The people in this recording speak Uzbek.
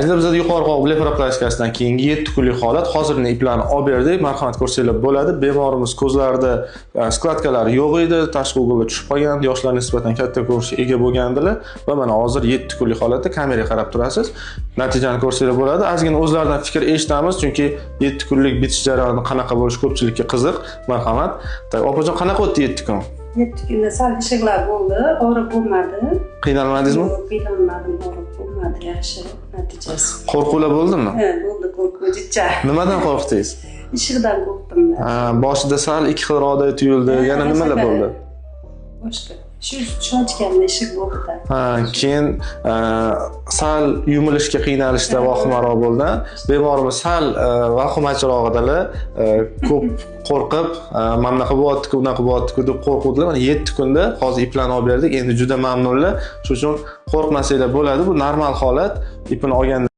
Endi bizada yuqori qovoq blefaroplastikasidan keyingi 7 kunlik holat. Hozirgina iplarni olib berdik. Marhamat, ko'rsanglar bo'ladi. Bemorimiz ko'zlarida складка lari yo'q edi, tashqi угол ga tushib qolgan, yoshlar nisbatan katta ko'rinishga ega bo'lgandilar va mana hozir 7 kunlik holatda kameraga qarab turasiz. Natijani ko'rsanglar bo'ladi. Ozgina o'zlaridan fikr eshitamiz, chunki 7 kunlik bitish jarayoni qanaqa bo'lishi ko'pchilikka qiziq. Marhamat. Так, opajon, qanaqa o'tdi 7 kun? 7 kunda sal ishiqlar bo'ldi, og'riq bo'lmadi. Qiynalmadingizmi? Yo'q, qiynalmadim, og'riq bo'lmadi, yaxshi natijasi. Qo'rquvlar bo'ldimi? Ha, bo'ldi qo'rquv jicha. Nimadan qo'rqdingiz? Ishiqdan qo'rqdim. Ha, boshida sal ikki xilroqday tuyuldi. Yana nimalar bo'ldi? Boshqa. Shu cho'chganda ishiq bo'ldi. Ha, keyin sal yumilishga qiynalishda vahimaroq bo'ldi. Bemorimiz sal vahimachirog'idalar, ko'p qo'rqib, mana bunaqa bo'lyapti-ku, unaqa bo'lyapti-ku deb qo'rquvdilar. Mana 7 kunda hozir iplarni olib berdik. Endi juda mamnunlar. Shuning uchun qo'rqmasanglar bo'ladi. Bu normal holat. Ipini olgandan